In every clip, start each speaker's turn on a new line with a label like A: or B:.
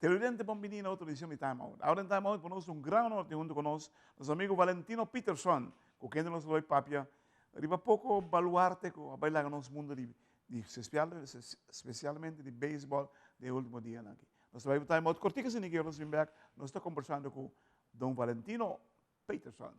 A: Televidente bon bini na otro edicion di Time Out. Ahora den Time Out pa nos un gran honor tin hunto cu nos, nos amigo Valentino Peterson, cu kende nos lo bay papia riba poco baluarte cu a bay laga nos mundo di di specialmente di baseball den e ultimo dianan aki. Nos ta bay pa Time Out cortico asina ki nos bin bek, nos ta combersando cu Don Valentino Peterson.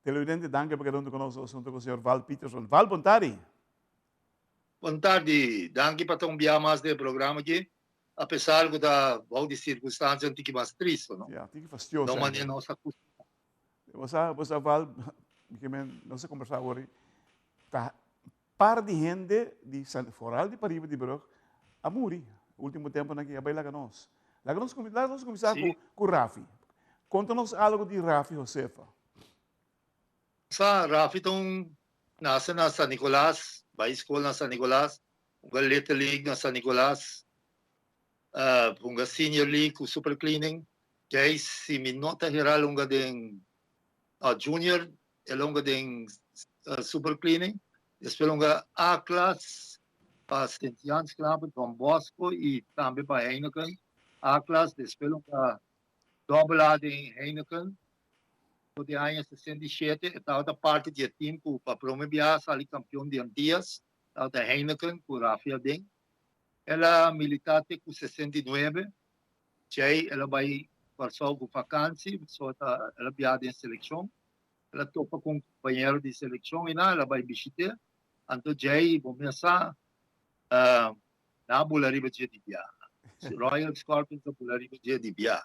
A: Televidente, danki pa keda huntu ku nos asuntu ku señor Val Peterson. Val, bon tardi.
B: Bon tardi, danki pa ta un bia mas den e programa aki, apesar ku ta bou di sirkunstansia un tiki mas tristu, no?
A: Ya, tiki fastioso.
B: No manera nos a kustumá.
A: Bo sa, bo sa Val, mi ke men, nos a kombersá awor, ta par di hende di San, foral di pariba di brug, a muri ultimo temponan aki, a bai laga nos. Laga nos, laga nos kuminsá ku, ku Rafi. Konta nos algu di Rafi Josefa.
B: Sa, Rafi ta un nase na San Nicolas, bai skol na San Nicolas, hunga Little League na San Nicolas, hunga Senior League ku Super Cleaning. Djei si mi no ta hera el hunga den Junior, el hunga den Super Cleaning, despues el hunga A-klas pa Sint Jans Knapen, Don Bosco i tambe pa Heineken A-klas, despues el hunga Double A den Heineken. For di aña 67 e tabata parti di e team ku pa prome biaha sali kampion di Antillas, tabata Heineken ku Rafi aden. El a militá te ku 69, djei el a bai Kòrsou ku vakansi, so ta el a biaha den selekshon. El a topa ku un kompañero di selekshon i nan el a bai bishit'é. Anto djei bo mes sa nan a bula riba dje di biaha. Royal Scorpions a bula riba dje di biaha.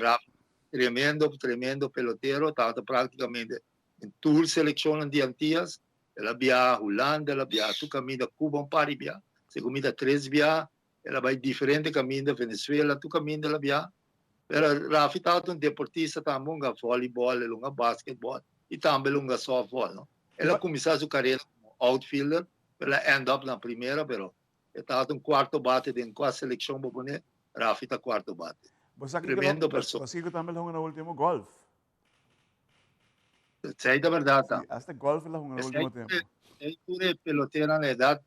B: Rafa tremendo tremendo pelotero tabata practicamente den tur seleccionnan di Antillas el a biaha Hulanda el a biaha tur caminda Cuba un par di biaha segun mi ta tres biaha el a bay diferente caminda Venezuela tur caminda el a biaha pero Rafi tabata un deportista tambe hunga volleyball el hunga basketball y tambe el hunga softball no el a cuminsa su carera como outfielder pero el a end up na primera pero E tabata un cuarto bate den cua seleccion bo pone, Rafi ta cuarto bate.
A: Bo sa kico
B: Tremendo persona.
A: Bo sa kico tambe el a hunga na ultimo? Golf.
B: Esey ta berdad
A: tambe. Si, hasta golf el a hunga na ultimo tempo.
B: Esey tur e peloteronan na edad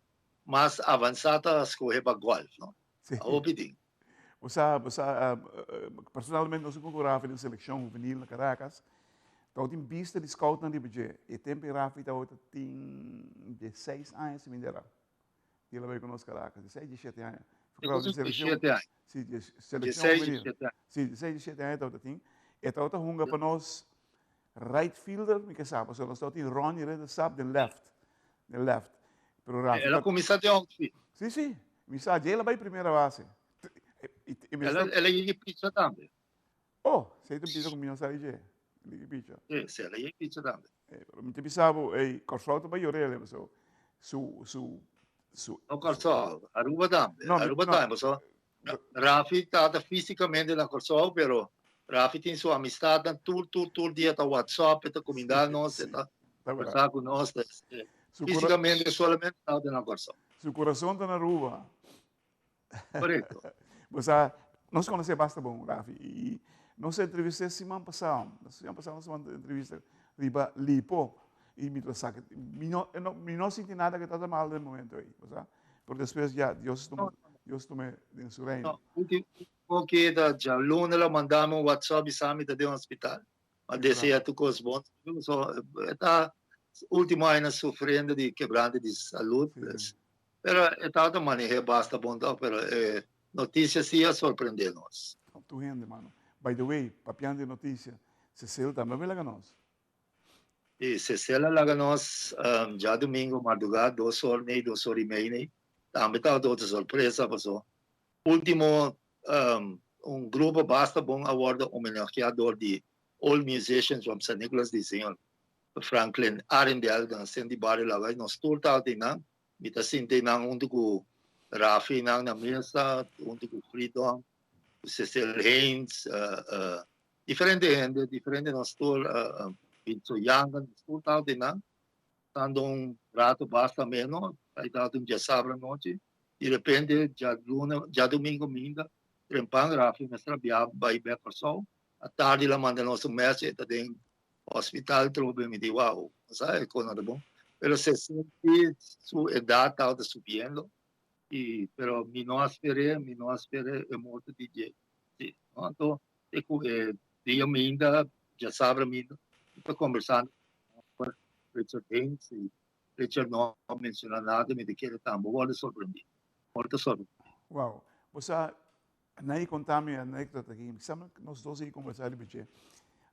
B: mas avansa ta scoge pa golf, no?
A: Si.
B: A hopi tin.
A: Bo sa, bo sa, personalmente nos a con cu Rafi den seleccion juvenil na Caracas. Tabatin bista di scoutnan riba dje. E tempo ey Rafi tabata tin dieseis aña si mi ndera. Di la bai ku nos Caracas, di seis di shete aña.
B: Di shete aña.
A: Si, di seleccion juvenil. Si, di seis di shete aña tabata tin. E tabata hunga pa nos right fielder, mi ke sa, pasobra nos tabatin Ronnie Riddersap den left. Den left. Pero Rafi
B: El a kuminsá den outfield.
A: Si, si. Mi sa, dje el a bai primera base.
B: El a yega picha tambe.
A: Oh, si ta bisa ku mi no sa di dje. El a yega picha.
B: Si, si, el a yega picha tambe.
A: Pero mi ta bisa bo, ey, Kòrsou ta bai yor'é, pasobra su, su. Su,
B: No Kòrsou, Aruba tambe.
A: No,
B: Aruba
A: no.
B: tambe, pasobra Rafi ta físikamente na Kòrsou, pero Rafi tin su amistatnan tur tur tur dia ta WhatsApp, e ta kumindá nos, e ta kòmbersá ku nos. Físikamente solamente ta na Kòrsou.
A: Su kurason ta na Aruba.
B: Korekto.
A: Bo sa, nos konosé basta bon Rafi i nos a entrevist'é siman pasá, siman pasá nos a manda entrevista riba Lipo i mi ta sa mi no mi no sinti nada ku ta mal den momento ei, bo sa. Pero despues ya Dios tuma Dios tum'é den su reino.
B: Último ke ta djaluna el a manda mi un WhatsApp bisa mi ta den hospital. A desea tur kos bon. So e ta último añanan sufriendo di kebrante di salud. Pero e tabata maneh'é basta bon tòg, pero e notisia sí a sorprendé nos.
A: Tur hende, mano. By the way, papiando di notisia, Cecil tambe a laga nos.
B: Sí, Cecil a laga nos djadumingu mardugá dos or nei, dos or i mei nei. Tambe tabata otro sorpresa paso último un grupo basta bon a wòrdu homenageá dor di Old Musicians from San Nicolas di señor Franklin Arrindell na Sint di Bario Lago. Nos tur tabata einan. Mi ta sinti einan huntu ku Rafi einan na mesa, huntu ku Freedom, ku Cecil Haynes, diferente hende, diferente nos tur, Vinzo Yanga, nos tur tabata einan. Stando un rato basta ameno, ai tabata un djasabra anochi, di repente djaluna, djadumingo minda, trempan Rafi mester a biaha bai bek Kòrsou, atardi el a manda nos un message e ta den hospital trobe, mi di wao, bo sa e kos no ta bon, pero sesenta su edat tabata subiendo y pero mi no a sper'é, mi no a sper'é e morto di dje, si, no, anto te ku e dia minda, djasabra minda, mi ta kombersando ku Richard Haynes y Richard no a menciona nada, mi ta kere tambe worde sorprendí, worde sorprendí.
A: Wow, bo sa, Nay conta mi anecdota aki, mi sa nos dos a conversa riba dje.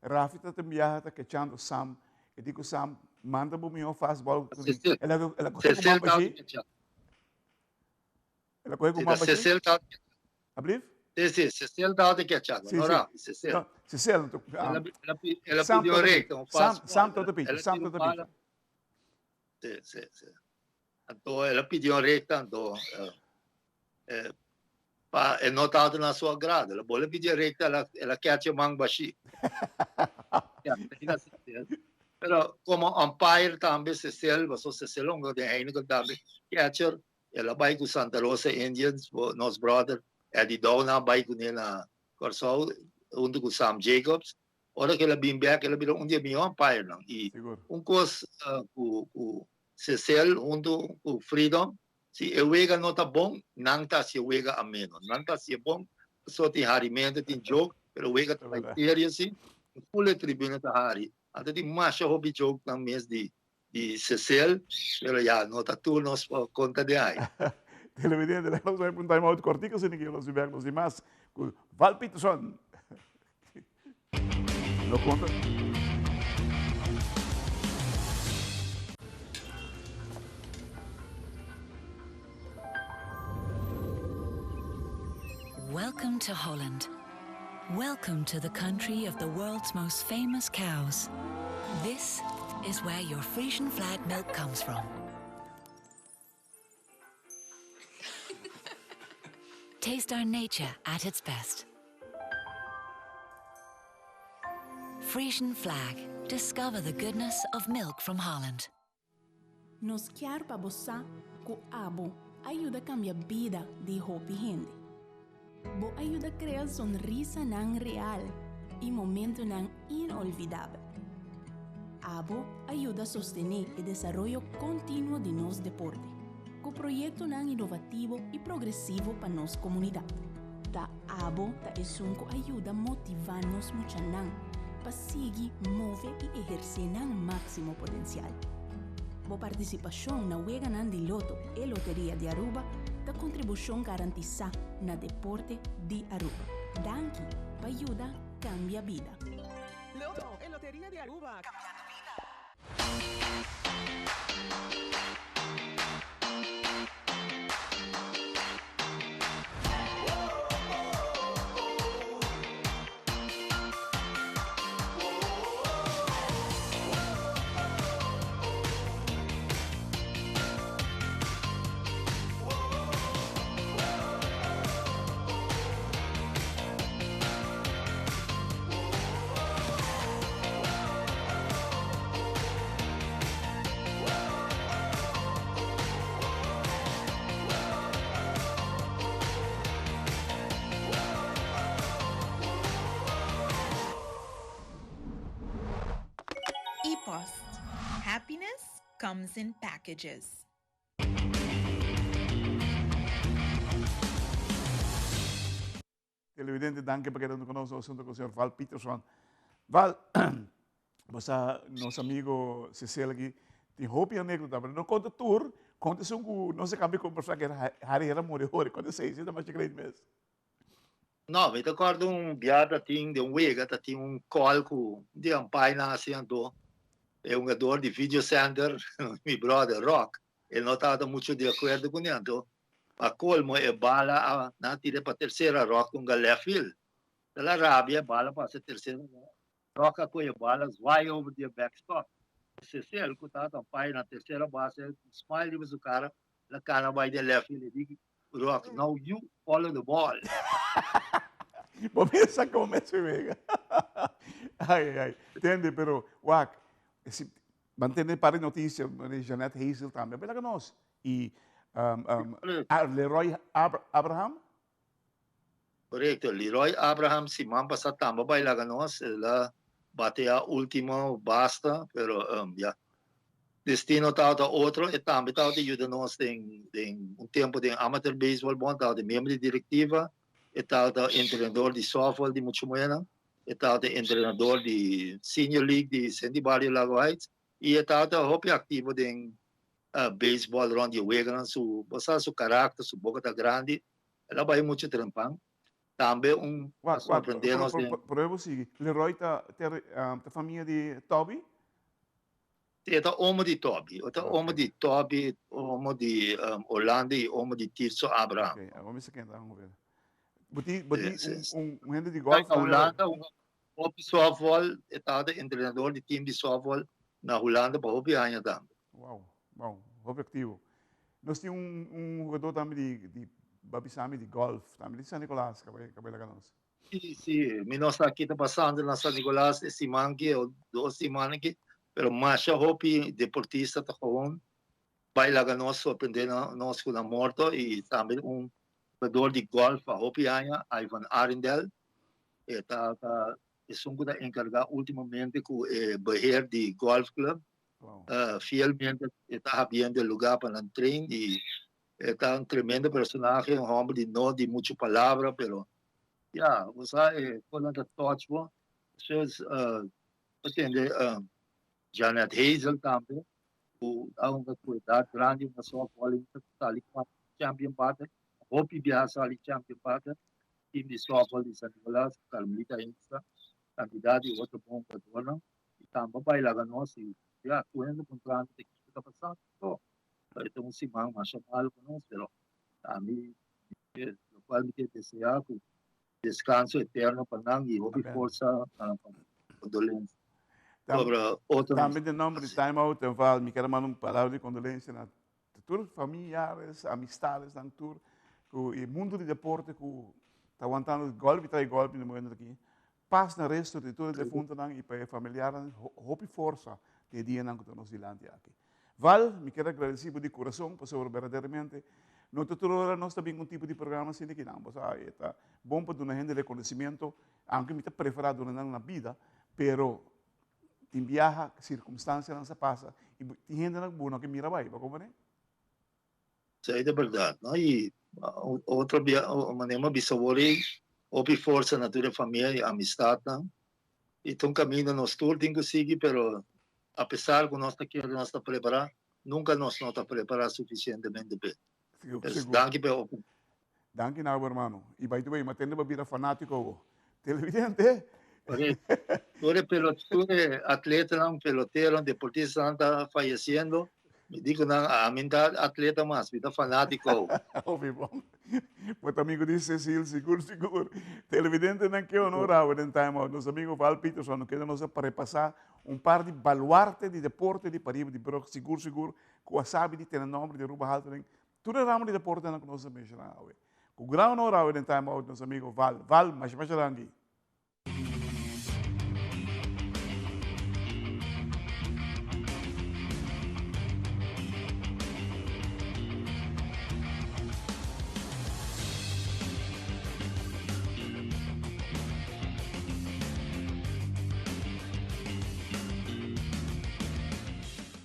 A: Rafi ta tin biaha ta kechando Sam, e di cu Sam, manda bo miho fastball.
B: Cecil.
A: El a el a coge cu man bashi. El a coge cu man bashi.
B: Cecil ta.
A: Ablief?
B: Si, si, Cecil ta te kechando, no Rafi, Cecil.
A: No, Cecil.
B: El a pidió recta, un fastball.
A: Sam ta picha, Sam ta picha.
B: Si, si, si. Anto el a pidi un recta, anto pa e no tabata na su agrado. El a bole pidi e recta, el a catch e man bashí. Pero como umpire tambe Cecil, paso Cecil hunga den Heineken tambe, catcher, el a bai cu Santa Rosa Indians, nos brother Eddie Down a bai cune na Kòrsou hunto cu Sam Jacobs. Ora cu el a bin bek, el a bira un di e mihó umpirenan. Y un cos cu Cecil hunto cu Freedom, si e wega no ta bon, nan ta haci e wega ameno. Nan ta haci e bon, pasobra tin harimento, tin joke, pero e wega ta bai serio si, full e tribuna ta hari. Anto tin masha hopi joke nan mes di di Cecil, pero ya no ta tur nos por conta den ai.
A: Televidente, nos bai pa un time out cortico, asina que nos bin bek nos di mas cu Val Peterson. No conta.
C: Welcome to Holland. Welcome to the country of the world's most famous cows. This is where your Frisian flag milk comes from. Taste our nature at its best. Frisian flag. Discover the goodness of milk from Holland.
D: Nos kier pa bo sa ku abo a yuda kambia bida di hopi hende. Bo a yuda krea sonrisanan real i momentunan inolvidabel. Abo a yuda sostené e desaroyo kontinuo di nos deporte, ku proyektonan inovativo i progresivo pa nos komunidat. Ta abo ta esun ku a yuda motivá nos muchanan pa sigui move i ehersé nan máksimo potensial. Bo partisipashon na Weganan di Loto e Loteria di Aruba ta kontribushon garantisá na deporte di Aruba. Danki pa yuda kambia bida.
E: Loto e Loteria di Aruba, cambiando bida.
F: Happiness comes in packages.
A: Televidente, danki pa keda hunto ku nos asunto ku señor Val Peterson. Val, bo sa nos amigo Cecil aki tin hopi anécdota, pero no konta tur, konta esun ku nos a kambia kombersá ku Harry Hera muri hori, konta esei, esei ta masha great mes.
B: No, mi ta kòrda un bia ta tin den un wega ta tin un call ku di umpire-nan hasi anto e hungador di video center, mi brother Rock, e no tabata mucho di akuerdo kuné anto Pa colmo e bala a nan a tira pa tercera Rock un left field. Ta la rabia e bala pasa tercera Rock a coge e bala zwaai over di e backstop. Cecil cu tabata umpire na tercera base cu smile riba su cara la cana bay den left field e di Rock now you follow the ball.
A: Bo mester sa como mester wega. Ai ai ai. Tende pero wak si Ban tende par di noticia di Jeanette Hazel tambe. Bela cu nos. Y Leroy Abraham?
B: Correcto. Leroy Abraham siman pasa tambe a bay laga nos. El a batea ultimo basta, pero ya. Destino tabata otro. E tambe tabata yuda nos den den un tempo den amateur baseball bon. Tabata miembro di directiva. E tabata entrenador di softball di mucho muhernan. E tabata entrenador di Senior League di Sandy Barrio Lago Heights y e tabata hopi activo den baseball rond di e weganan. Su, bo sa su karakter, su boka ta grandi. El a bai mucho trempan. Tambe un a sorprende nos den.
A: Prome bo sigui, Leroy ta ta famia di Toby?
B: Si, e ta omo di Toby. E ta omo di Toby, omo di Orlando y omo di Tirso Abraham.
A: Ok, awor mi sa ken ta hopi. Bo tin, bo tin un, un hende di golf
B: Na Hulanda, un hopi softball, e tabata entrenador di team di softball na Hulanda pa hopi aña tambe.
A: Wow, wow, hopi activo. Nos tin un, un jugador tambe di, di Babisami di golf tambe, di San Nicolas, ka bai, ka bai laga nos.
B: Si, si, mi no sa ki ta pasando na San Nicolas e siman aki o dos siman aki, pero masha hopi deportista ta gewoon bai laga nos sorprende nos cu nan morto y tambe un jugador di golf pa hopi aña, Ivan Arindel, e ta ta esun cu ta encarga ultimamente cu e beheer di golf club. Fielmente e ta habiendo e lugar pa nan train y e ta un tremendo personahe, un homber di no di mucho palabra, pero ya, bo sa e cosnan ta touch bo. Despues bo tende Janet Hazel tambe cu a hunga cu edad grandi hunga softball y ta sali champion bate, hopi biaha sali champion bate, team di softball di San Nicolas, Carmelita Hengsta, cantidad di otro bon hungadornan y tambe bay laga nos y ya tur hende puntrando ta kico ta pasando so e ta un siman masha malo pa nos pero ami locual mi ke desea cu descanso eterno pa nan y hopi forsa pa nan condolencia
A: sobre otro Tambe den nomber di Time Out en Val mi kier a manda un palabra di condolencia na tur familiares, amistades nan tur cu e mundo di deporte cu ta wantando golpi tras golpi na momento aki. Pas na resto di tur e defuntonan y pa e familiarnan hopi forsa den e dianan cu ta nos dilanti aki. Val, mi kier a gradeci bo di curason pasobra berdaderamente no ta tur ora nos ta bin un tipo di programa asina aki nan. Bo sa e ta bon pa duna hende reconocimiento, aunke mi ta prefera duna nan na bida, pero tin biaha circumstancianan sa pasa y tin hendenan cu bo no ke mira bay, bo comprende?
B: Esei ta berdad, no? Y otro bia, manera mi a bisa awor ei, hopi forsa na tur e famia y amistadnan. Y ta un caminda nos tur tin cu sigui, pero apesar cu nos ta kere nos ta prepara, nunca nos no ta prepara suficientemente p'e. Pues danki p'e oportunidad.
A: Danki na bo hermano. Y by the way, mi a tende bo bira fanatico awo. Televidente.
B: Tur e pelot, tur e atletanan, peloteronan, deportistanan ta fayeciendo. Mi di cu nan, ami no ta atleta mas, mi ta fanatico.
A: Hopi bon. Bo ta amigo di Cecil, sigur sigur. Televidentenan, ke honor awe den Time Out. Nos amigo Val Peterson no keda nos a repasa un par di baluarte di deporte di pariba di brug, sigur sigur, cu a sabi di tene nomber di Aruba halto den Tur e ramo di deportenan ku nos a menshoná awe. Ku gran honor awe den Time Out nos amigo Val. Val, masha masha danki.